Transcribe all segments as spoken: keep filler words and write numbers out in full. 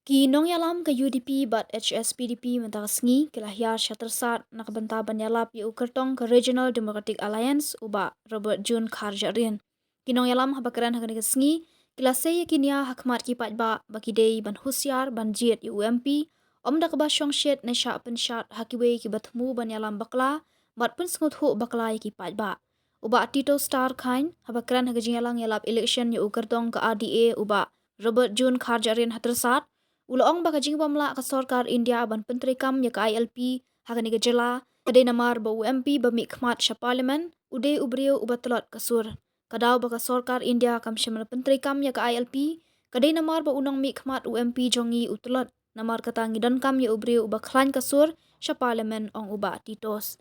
Ki nongïalam ka U D P bad H S P D P mynta ka sngi ki la hiar sha Tyrsad na ka bynta ban ïalap ïa u kyrtong ka Regional Democratic Alliance, u Bah Robert June Kharjahrin. Ki nongïalam haba kren ha kane ka sngi ki la sei ïa ki nia ha khmat ki paidbah ba ki dei ban husiar ban jied ïa u M P, ym da kaba shongshit ne shah pynshad ha kiwei kiba thmu ban ïalam bakla bad pynsngewthuh bakla ïa ki paidbah. U Bah Tito Starkhan haba kren ha ka jingïalang ïalap election ïa u kyrtong ka R D A, u Bah Robert June Kharjahrin ha Tyrsad, u la ong ba ka jingbym lah ka sorkar India ban pyntreikam ïa ka I L P ha kane ka jylla ka dei namar ba u M P ba mihkhmat sha Parliament u dei u briew uba tlot ka sur. Ka daw ba ka sorkar India kam shym la pyntreikam ïa ka I L P ka dei namar ba u nongmihkhmat u M P jong ngi u tlot, namar kata ngi donkam ïa u briew uba khlaiñ ka sur sha Parliament, ong u Bah Titos.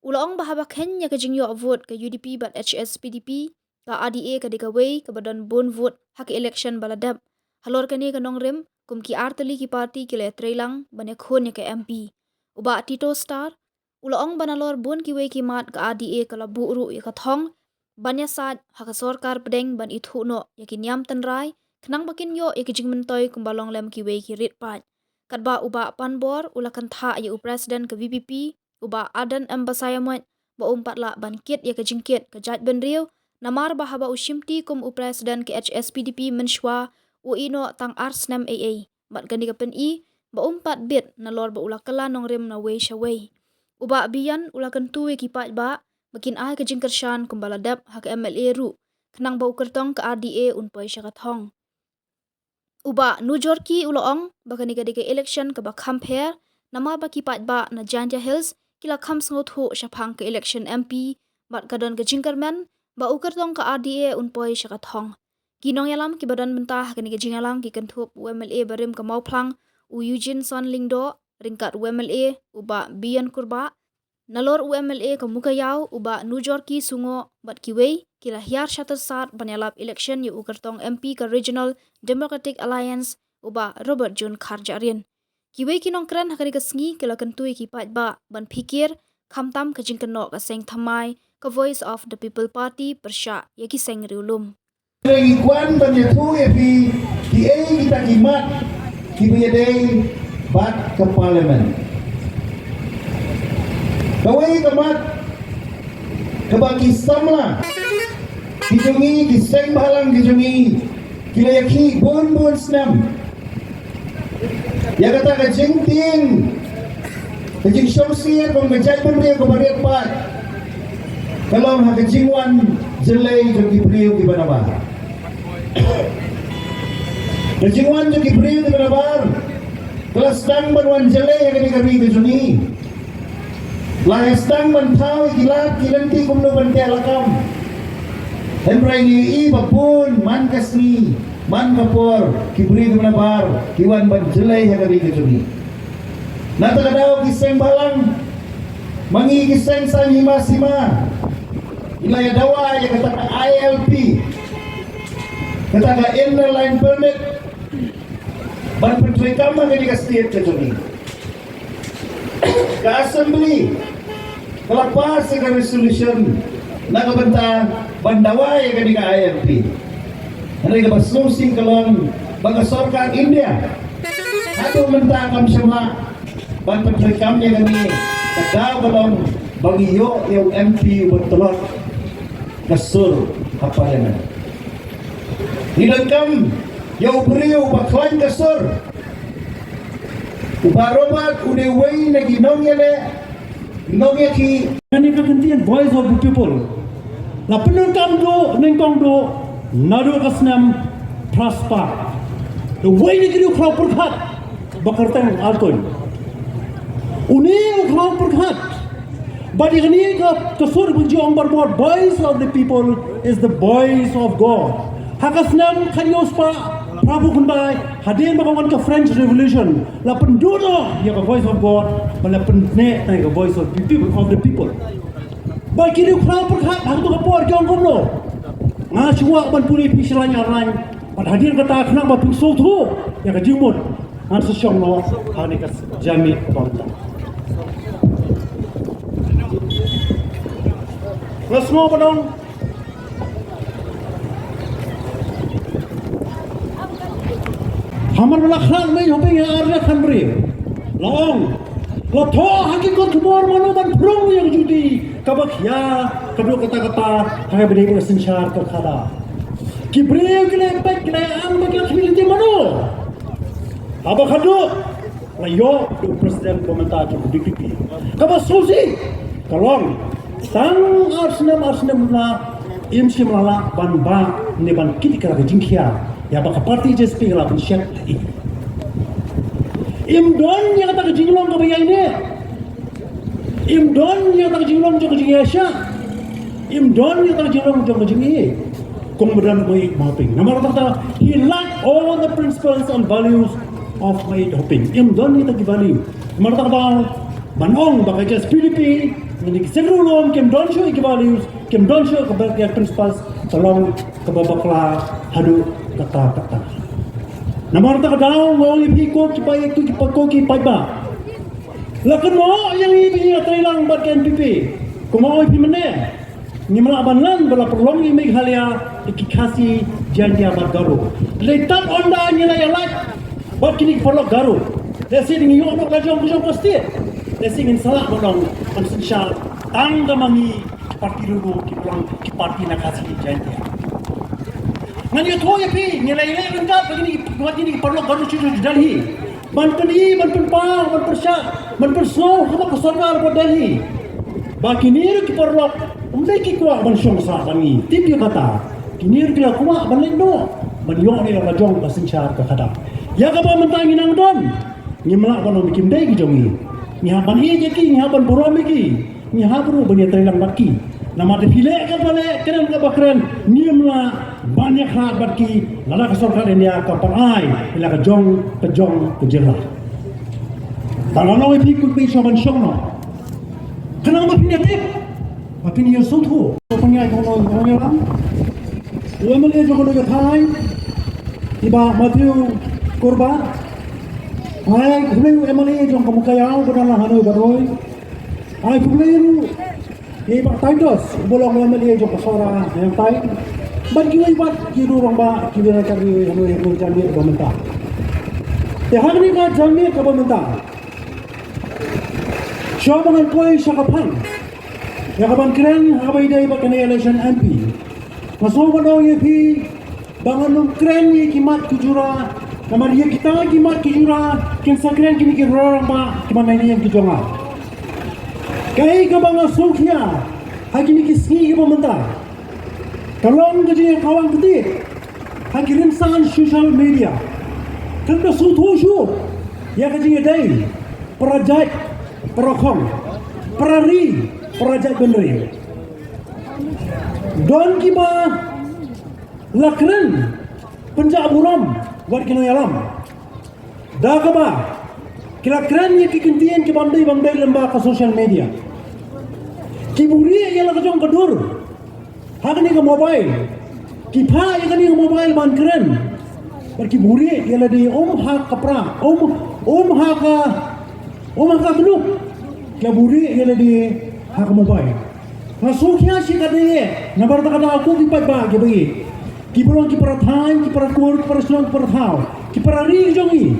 U la ong ba haba kheiñ ïa ka jingïoh vote ka U D P bad H S P D P, ka R D A ka dei kawei kaba don bun vote ha ka election ba la dep. Halor kane ka nongrim, kum ki artylli ki party ki la ïatreilang ban ïakhun ïa ka M P. U Bah Tito Star u la ong ba nalor bun kiwei ki mat ka R D A ka la buh ruh ïa ka thong ban ïasaid ha ka sorkar pdeng ban ithuh noh ïa ki niam tynrai khnang ba kin ïoh ïa ki jingmyntoi kumba long lem kiwei ki rit paid. Katba u Bah Panbor u la kynthah ïa u President ka V P P, u Bah Ardent M Basaiawmoit, ba um pat lah ban kit ïa ka jingkit ka jaitbynriew namar ba haba u shimti kum u President ka H S P D P mynshuwa u ïehnoh tang ar snem ei ei, bad kane ka pyni ba um pat bit nalor ba u la kylla nongrim na wei sha wei. U Bah Bian u la kyntu ïa ki paidbah ba kin ai ka jingkyrshan kumba la dep ha ka M L A ruh khnang ba u kyrtong ka R D A un poi sha ka thong. U Bah Nujorki u la ong ba kane ka dei ka election kaba kham pher namar ba ki paidbah na Jaintia Hills ki la kham sngewthuh shaphang ka election M P bad ka don ka jingkyrmen ba u kyrtong ka R D A un poi sha ka thong. Ki nongïalam kiba don mynta ha kane ka jingïalang ki kynthup u M L A barim ka Mawphlang, u Eugene Son Lyngdoh, ryngkat u M L A u Bah Bian Kurbah, nalor u M L A ka Mowkaiaw u Bah Nujorki Sungoh bad kiwei ki la hiar sha Tyrsad ban ïalap election ïa u kyrtong M P ka Regional Democratic Alliance, u Bah Robert June Kharjahrin. Kiwei ki nongkren ha kane ka sngi ki la kyntu ïa ki paidbah ban phikir khamtam ka jingkynnoh ka seng thymmai ka Voice of the People Party pyrshah ïa ki seng riewlum. Ngi kwah ban ïathuh ïa phi kiei kita ki mat kiba ïadei bad ka Parliament. Kawei ka mat kaba ki samla ki jong ngi, ki seng bhalang ki jong ngi, ki la ïakhih bun bun snem. Ïa kata ka jingtieng, ka jingsngewsih kum ka jaitbynriew kaba rit paid ka long ha ka jingwan jyllei jong ki briew kiba nabar. Ka jingwan jong ki briew kiba nabar ka la sdang ban wan jyllei ha kane ka ri ka jong ngi. La sdang ban thaw ïa ki lad ki lynti kumno ban teh lakam. Hynrei ngi ïohi ba bun man ka sngi man ka por ki briew kiba nabar ki wan ban jyllei ha ka ri ka jong ngi. Na kata ka daw ki seng bhalang, ma ngi ki seng saiñ hima sima, ngi la ïa dawa ïa kata ka I L P, kata ka Inner Line Permit, ban pyntreikam ha kane ka state ka jong ngi. Ka Assembly ka la pass ïa ka resolution na ka bynta ban dawa ïa kane ka I L P. Hynrei kaba sngewsih ka long ba ka sorkar India haduh mynta kam shym lah ban pyntreikam ïa kane. Ka daw ka long ba ngi ïoh ïa u M P uba tlot ka sur ha Parliament. Ngi donkam ïa u briew uba khlaiñ ka sur. U Bah Robert u dei uwei na ki nongïaleh, nongïakhih. Kane ka kyntien Voice of the People la pyndonkam duh nyngkong duh naduh ka snem phra spah. Uwei na ki dei u khraw pyrkhat ba kyrteng Artuny. Une u khraw pyrkhat bad ïa kane ka, ka sur ba ngi ong barabor, Voice of the People is the voice of God. Ha ka snem khathynñiew spah phraphew khyndai, hadien ba ka wan ka French Revolution, la pynduh noh ïa ka Voice of God bad la pynneh tang ïa ka Voice of the People, of the People. Bad kine u khraw pyrkhat ha kato ka por ki ong kumno? Nga shu kwah ban pule phi sha lain ar lain. Bad hadien kata khnang ba phin sngewthuh ïa ka jingmut, ngan sa shong noh ha kane ka jingmih kaba mynta. Nga sngew ba dang Hamar ba la khlad mei Hoping ha ar hajar khatsan hynriew, la ong, la thoh ha ki kot khubor mano ban pynrung ïa ka juti kaba khia, ka duk kata kata ha kaba dei ka synshar ka khadar. Ki briew ki la peit ki la ïa-ang ba ki la khmih lynti mano. Haba khatduh la ïoh da u president ba mynta jong ka D P P. Kaba sngewsih ka long, tang ar snem, ar snem la im shym la lah ban bah ne ban kit ïa ka jingkhia ïa ba ka party J S P ka la pynshet ïa i. Im don ïa kata ka jinglong kaba ïaineh. Im don ïa kata ka jinglong jong ka jingïaishah. Im don ïa kata ka jinglong jong ka jingïeit. Kum ba don u Maieit Hoping. Namar kata he lack all the principles and values of Maieit Hoping. Im don ïa kata ki value. Namar kata ban ong ba ka J S P D P, ngi ki seng ruh lum kim don shuh ki values, kim don shuh kaba ki principles, ka long kaba bakla haduh katta katta. Namar kata ka daw nga ong ïa phi ko ki paidbah, ko ki paidbah. La kynnoh ïa ngi ba ngi ïatreilang bad ka N P P. Kumba ong ïa phi mynne, ngim lah ban len ba la pynlong ïa Meghalaya ïa ki Khasi, Jaiñtia bad Garo. Lei tad ynda ngi la ïalait bad kine ki paralok Garo, lehse ngi ïoh noh la jong ka jong ka state. Lehse ngin sa lah ban long ban synshar tang da ma ngi ki parti ruh ruh, ki paralok, ki parti na Khasi Jaiñtia. Ngan ïathuh ïa phi, ngi la ïaleh ryngkat bad kine ki, bad kine ki paralok Garo sha Delhi ban pyni, ban pynpaw, ban pyrshah, ban pynsngew ha ka sorkar bad Delhi ba kine ruh ki paralok ym dei ki kwah ban shong sah bad ngi. Tip ïa kata, kine ruh ki la kwah ban leit noh ban ïoh ïa la jong ka synshar ka khadar. Ïa kaba mynta ngi nang don, ngim lah ban ong ba kim dei ki jong ngi. Ngi hap ban ïeit ïa ki, ngi hap ban burom ïa ki, ngi hap ruh ban ïatreilang bad ki. Namar lada phi leh kaba leh, kren kaba kren, ngim lah ban ïakhlad bad ki lada ka sorkar India ka pan ai ïa la ka jong ka jong ka jylla. Tang ngan ong ïa phi, kumba shu ban shong noh, khnang ba phin ïa tip, ba phin ïa sngewthuh. Ko pynïaid jong u nongïalam, u M L A jong ka Nongthymmai, i Bah Matthew Kurbah. Ai khublei u M L A jong ka Mowkaiaw ba don lang hano ba roi. Ai khublei ruh ïa i Bah Titus uba long u M L A jong ka Sohra Nongthymmai, bad kiwei pat ki rangbah kiba don ha kane ka jingïaid ba mynta. Te ha kane ka jingïaid kaba mynta, shuwa ba ngan poi sha ka phang ïa kaban kren ha kaba ïadei bad kane ka election M P, nga sngew ban ong ïa phi ba ngan ym kren ïa ki mat ki jura, namar ïa kita ki mat ki jura kin sa kren kine ki rangbah kiba na ïing ki jong nga. Kaei kaba nga sngewkhia ha kine ki sngi kiba mynta ka long ka jingïakawang ktieh ha ki rynsan social media. Kynda sngewthuh shuh ïa ka jingïadei para jait para khong, para ri para jait bynriew. Don kiba la kren pynjah burom wat ki nongïalam, da kaba ki la kren ïa ki kyntien kibym dei bym dei lem bad ka social media. Ki buhrieh ïa la ka jong ka dur ha kane ka mobile, ki phah ïa kane ka mobile ban kren. Bad ki buhrieh ïa lade um ha ka pra, um, um ha ka, um ha ka khluk. Ki la buhrieh ïa lade ha ka mobile. Nga sngewkhia shi katdei, namar kata ka daw ko ki paidbah kiba ïeit, kiba long ki para thaiñ, ki para kur, ki para shnong, ki para thaw, ki para ri jong ngi,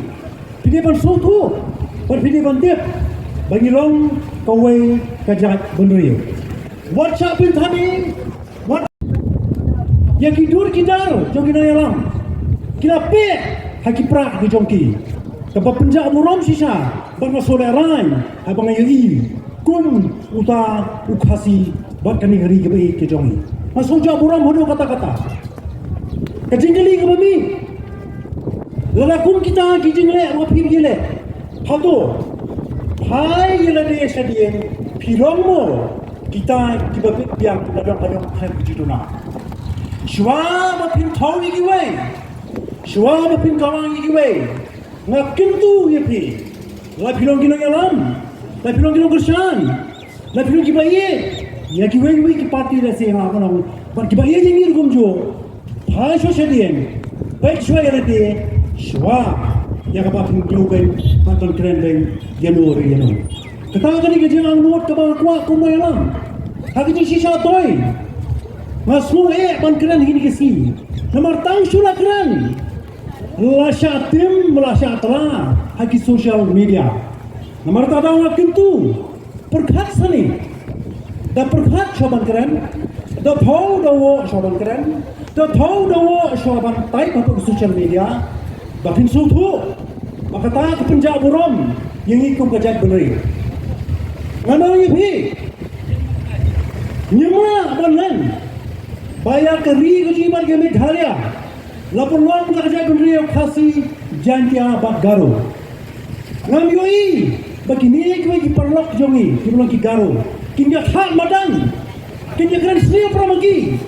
phi dei ban sngewthuh bad phi dei ban tip ba ngi long kawei ka jaitbynriew. Wat shah pynthame, wat ïa ki dur ki dar jong ki nongïalam ki la peh ha ki pra ki jong ki. Kaba pynjah burom shisha bad nga sngewlehrain haba nga ïohi kum uta u Khasi bad kane ka ri kaba ïeit ka jong ngi. Nga sngew jah burom haduh katta katta. Ka jingkylli kaba mih, lada kum kita ki jingleh ba phi ïaleh, hato phai ïa lade shadien, phi long mo kita kiba bit biang la dong ka dong khlem ka jingduna? Shuwa ba phin thaw ïa kiwei, shuwa ba phin kawang ïa kiwei, nga kyntu ïa phi, la phi long ki nongïalam, la phi long ki nongkyrshan, la phi long kiba ïeit, ïa kiwei kiwei ki party lehse nga ban ong, bad kiba ïeit ïa ngi ruh kumjuh, phai shuwa shadien, peit shuwa ïa lade shuwa ïa kaba phin kiew beiñ bad ban kren beiñ ïa no re ïa no. Kata kane ka jingangnud kaba nga kwah kum u nongïalam ha ka jingshisha toi. Nga sngew eh ban kren ha kine ki sngi namar tang shu la kren La shah tim, la shah tla ha ki social media. Namar kata nga kyntu, pyrkhat sani. Da pyrkhat shuwa ban kren, da thaw da woh shuwa ban kren, da thaw da woh shuwa ban type ha ki social media. Ba phin sngewthuh ba kata ka pynjah burom ïa ngi kum ka jaitbynriew. Nga ong ïa phi, ngim lah ban len ba ïa ka ri ka jong ngi bad ka Meghalaya la pynlong da ka jaitbynriew Khasi, Jaiñtia bad Garo. Ngam ïohi ba kine kiwei ki paralok jong ngi kiba long ki Garo kin ïa thad madan, kin ïa kren sniew para ma ki.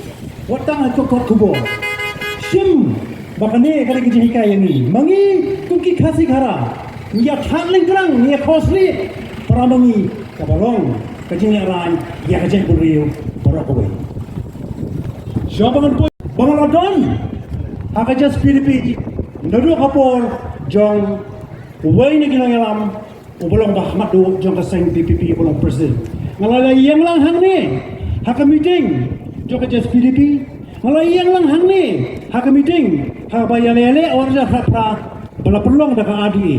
Wat tang ha ka kot khubor. Shim ba kane ka dei ka jinghikai ïa ngi. Ma ngi kum ki Khasi Khara, ngi ïa thad lyngkrang, ngi ïa khoslieh para ma ngi, kaba long ka jingïalang ïa ka jaitbynriew baroh kawei. Shuwa ba ngan poi, ba ngan la don ha ka H S P D P naduh ka por jong uwei na ki nongïalam uba long ba hakhmat duh jong ka seng V P P, uba long president. Nga la ïeng lang hangne ha ka meeting jong ka H S P D P. Nga la ïeng lang hangne ha ka meeting ha kaba ïaleh ïaleh ar hajar khatphra ba la pynlong da ka R D A.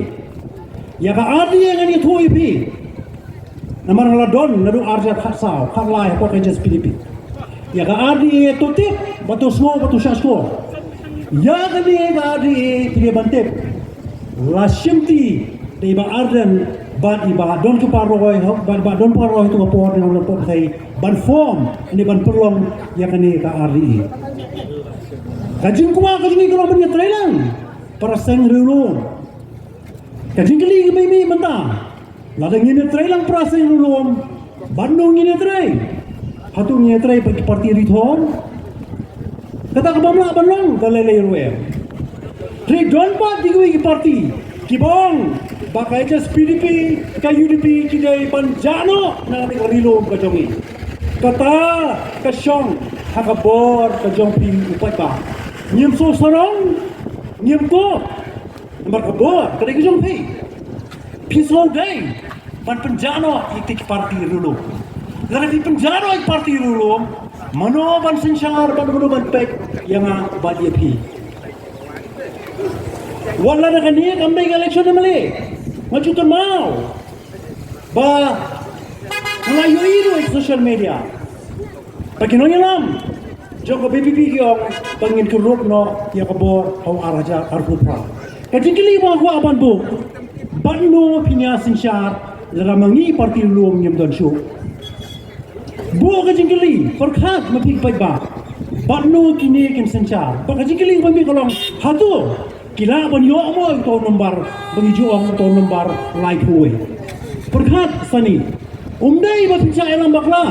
Ïa ka R D A ngan ïathuh ïa phi. Namar nga la don naduh ar hajar khatsaw khatlai hapoh ka H S P D P. Ïa ka R D A to tip, ba to sngew, ba to shah sngewthuh. Ïa kane ka R D A phi dei ban tip, la shimti da i Bah Ardent bad i Bah Don Kpa Roy, bad i Bah Don Kpa Roy ha tu ka por, na ka por ban form ne ban pynlong ïa kane ka R D A. Ka jingkwah ka jong ngi ka long ban ïatrei lang para seng riewlum. Ka jingkylli ka mih mynta, lada ngin ïatrei lang para seng riewlum, bad no ngin ïatrei? Hato ngin ïatrei bad ki parti rithon? Kata ka bym lah ban long ka lei lei ruh em. Hynrei don pat kiwei ki parti kiba ong ba ka H S P D P, ka U D P ki dei ban jah noh na ka ri lum ka jong ngi. Kata ka shong ha ka bor ka jong phi u paidbah. Ngim sngewsarong, ngim kup. Namar ka bor ka dei ka jong phi. Phi sngewdei ban pynjah noh ïa ki parti riewlum. Lada phi pynjah noh ïa ki parti riewlum, mano ban synshar bad mano ban peit ïa nga bad ïa phi? Wat la da kane kam dei ka election M L A, nga ju kynmaw ba nga la ïohi ruh ha social media ba ki nongïalam jong ka V P P ki ong ba ngin kynrup noh ïa ka bor ha u ar hajar arphew phra. Ka jingkylli ba nga kwah ban buh, bad no phin ïa synshar lada ma ngi parti riewlum ngim don shuh? Buh ka jingkylli, pyrkhat ma phi ki paidbah, bad no kine kin synshar? Bad ka jingkylli ba mih ka long, hato ki lah ban ïoh mo uto u nombar ba ngi ju ong uto u nombar laiphew wei? Pyrkhat sani. Um dei ba phin shah ïalam bakla.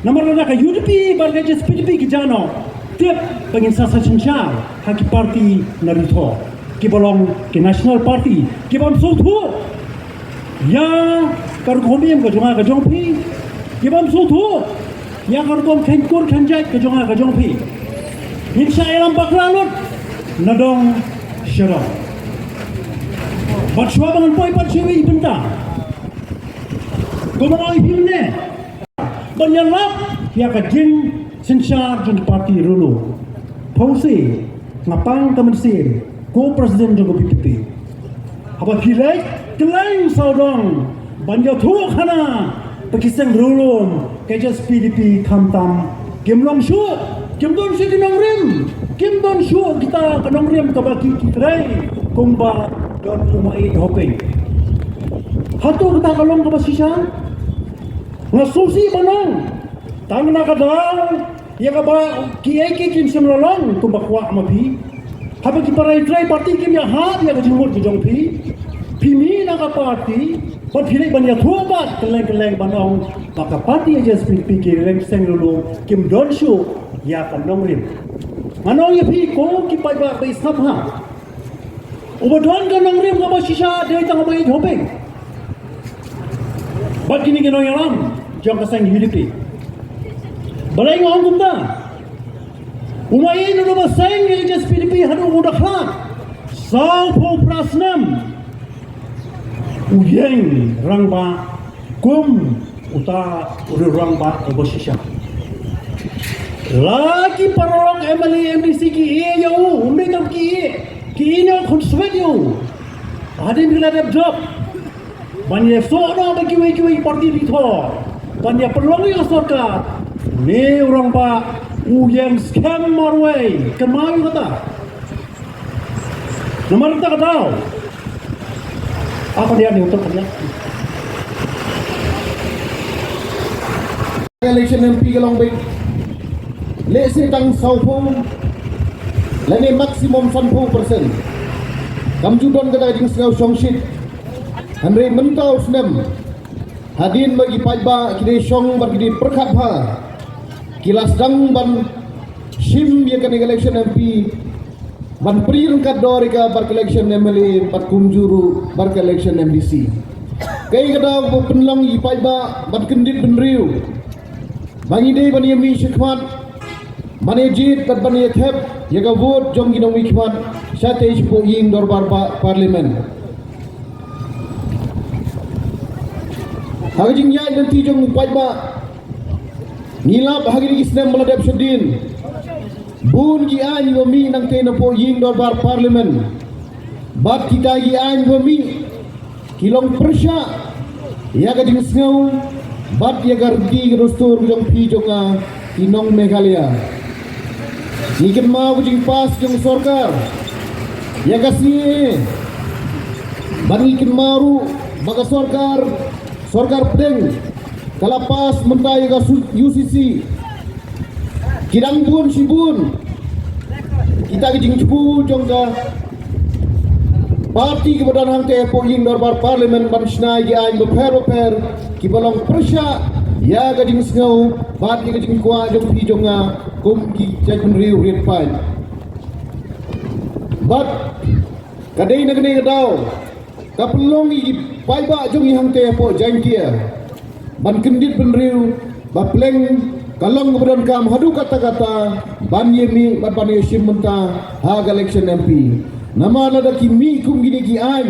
Namar lada ka U D P bad ka H S P D P ki jah noh, tip ba ngin sa sa synshar ha ki parti na rithor, kiba long ki national party, ki bym sngewthuh ïa ka rukom im ka jong nga ka jong phi, ki bym sngewthuh ïa ka rukom khein kur khein jait ka jong nga ka jong phi. Ngin shah ïalam bakla lut nadong shadong. Bad shuwa ba ngan poi pat sha iwei i bynta, kumba ong i phi mynne, ban ïalap ïa ka jingsynshar jong ki parti riewlum. Phewse, nga pang ka mynsiem ko president jong ka V P P. Haba phi leit kylleng sawdong ban ïathuh khana ba ki seng riewlum ka H S P D P khamtam kim long shuh, kim don shuh ki nongrim, kim don shuh kita ka nongrim kaba ki, ki trei kumba don u Maieit Hoping. Hato kata ka long kaba shisha? Nga sngewsih ban ong, tang na ka daw ïa kaba kiei kiei kim shym la long kumba kwah ma phi. Haba ki para trei party kim ïahap ïa ka jingmut ka jong phi, phi mih na ka party bad phi leit ban ïathuh pat kylleng kylleng ban ong ba ka party H S P D P ki seng riewlum kim don shuh ïa ka nongrim. Ngan ong ïa phi ko ki paidbah ba i sngap ha, uba don ka nongrim kaba shisha dei tang u Maieit Hoping bad kine ki nongïalam jong ka seng U D P. Balei nga ong kumta? U Maieit naduh ba seng ïa ka H S P D P haduh ba u da khlad, sawphew phra snem u ïeng rangbah kum uta u rangbah uba shisha. La ki paralok M L A M D C ki ïeh ïa u, um dei tang ki ïeh, ki ïeh Hadien ba la dep jop ban ïasoh noh da kiwei kiwei ki parti ri thor ban ïa pynlong ïa ka sorkar, une u rangbah u ïeng skhem marwei. Kynmaw ïa kata. Namar kata ka daw, ah, ka diang ni utak ka diang. Election M P ka long beit lehse tang sawphew lane maximum sanphew percent. Kam ju don kata ka jingsngew shongshit. Hynrei mynta u snem, hadien ba ki paidbah ki dei shong bad ki dei pyrkhat bha, ki la sdang ban shim ïa kane ka election M P, ban pynryngkat dor ïa ka bad ka election M L A bad kumjuh ruh bad ka election M D C. Kaei kata ba pynlong ïa ki paidbah ban kyndit bynriew ba ngi dei ban ïa mih shakhmat, ban ïa jied bad ban ïa thep ïa ka vote jong ki nongmihkhmat shatei shapoh ïing dorbar ba parliament. Ha ka jingïaid lynti jong u paidbah, ngi lap ha kine ki snem ba la dep shadien, bun ki aiñ ba mih nangtei napoh ïing dorbar parliament. Bad kita ki aiñ ba mih ki long pyrshah ïa ka jingsngew bad ïa ka riti ka dustur jong phi jong nga ki nong Meghalaya. Ngi kynmaw ka jingpass jong sorkar ïa ka C A A. Bad ngi kynmaw ruh ba ka sorkar, sorkar pdeng, ka la pass mynta ïa ka su-, U C C. Ki dang bun shibun kita ki jingthmu jong ka parti kiba don hangtei hapoh ïing dorbar parliament ban shna ïa ki aiñ bapher bapher kiba long pyrshah ïa ka jingsngew bad ïa ka jingkwah jong phi jong nga kum ki jaitbynriew riat paid. Bad ka dei na kane ka daw ka pynlong ïa ki paidbah jong ngi hangtei hapoh Jaintia ban kyndit bynriew ba pleng ka long kaba donkam haduh katta katta ban ïa mih bad ban ïa shim bynta ha ka election M P. Namar lada ki mih kum kine ki aiñ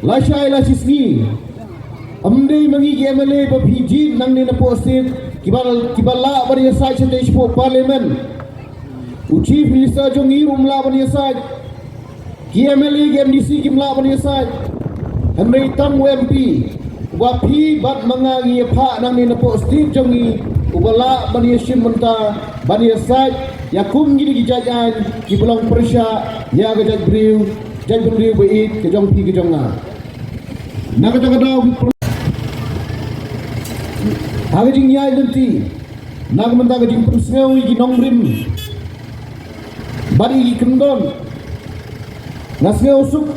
lashai lashisngi, ym dei ma ngi ki M L A ba phi jied nangne napoh state kiba, kiba lah ban ïasaid shatei shapoh parliament. U Chief Minister jong ngi ruh um lah ban ïasaid. Ki M L A ki M D C kim lah ban ïasaid. Hynrei tang u M P uba phi bad ma nga ngi ïa phah nangne napoh state jong ngi uba lah ban ïashim bynta ban ïasaid ïa kum kine ki jait aiñ kiba long pyrshah ïa ka jaitbynriew, jaitbynriew ba ïeit ka jong phi ka jong nga. Na kata ka daw, ha ka jingïaid lynti, na ka bynta ka jingpynsngew ïa ki nongrim bad ïa ki kyndon, nga sngew suk,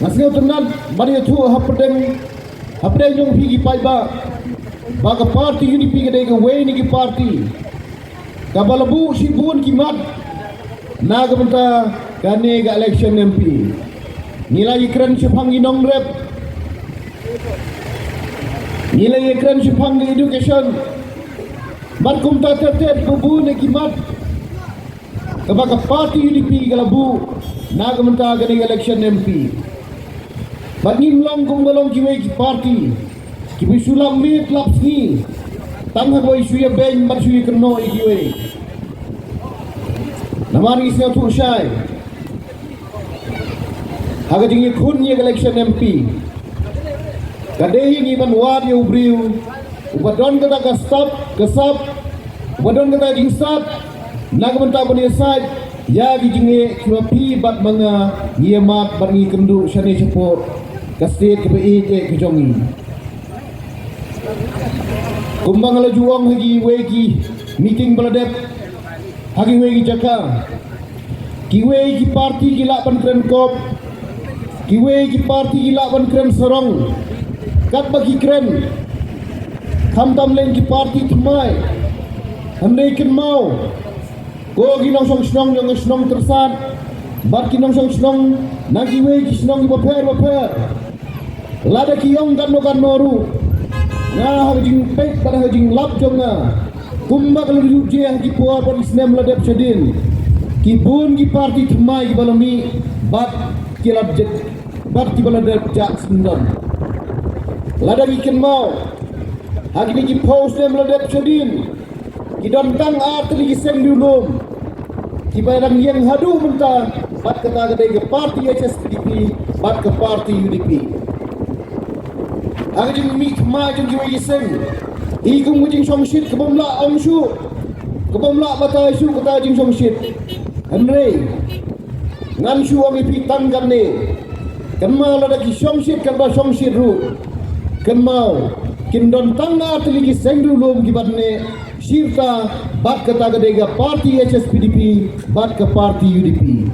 nga sngew tynnad ban ïathuh hapdeng, hapdeng jong phi ki paidbah ba ka parti U D P ka dei kawei na ki parti kaba la buh shibun ki mat na ka bynta kane ka election M P. Ngi la ïakren shaphang ki nongrep, ngi la ïakren shaphang ki education, bad kumta ter ter, bun bun ki mat kaba ka parti U D P ka la buh na ka bynta kane ka election M P. Bad ngim long kumba long kiwei ki parti kiba shu lap miet lap sngi tang haba shu ïabeiñ bad shu ïakynnoh ïa kiwei. Namar ngi sngewthuh shai, ha ka jingïakhun ïa ka election M P, ka dei ïa ngi ban wad ïa u briew uba don kata ka sap, ka sap, uba don kata ka jingsap na ka bynta ban ïasaid ïa ki jingeh kiba phi bad ma nga ngi ïamad bad ngi kynduh shane shapoh ka state kaba ïeit ka jong ngi. Kumba nga la ju ong ha kiwei ki meeting ba la dep ha kiwei ki jaka, kiwei ki parti ki lah ban kren kop, kiwei ki parti ki lah ban kren sarong katba ki kren, khamtam lem ki parti thymmai. Hynrei kynmaw, ko ki nongshong shnong jong ka shnong Tyrsad bad ki nongshong shnong na kiwei ki shnong kiba pher bapher, lada ki ong katno katno ruh, nga ha ka jingpeit bad ha ka jinglap jong nga, kumba ka la ju jia ha ki por bad ki snem la dep shadien, ki bun ki parti thymmai kiba la mih bad ki la dep, bad kiba la dep jah syndon. Lada ngi kynmaw, ha kine ki phew snem la dep shadien, ki don tang ar tylli ki seng riewlum. kiba dang ïeng haduh mynta bad kata ka dei ka party H S P D P bad ka party U D P. Ha ka jingmih khmat jong kiwei ki seng, i kum ka jingshongshit ka bym lah ong shuh, ka bym lah batai shuh kata ka jingshongshit. Hynrei ngan shu ong ïa phi tang katne, kynmaw lada ki shongshit katba shongshit ruh, kynmaw kin don tang na artylli ki seng ruh lum kiba neh shirta bad kata ka dei ka party H S P D P bad ka party U D P.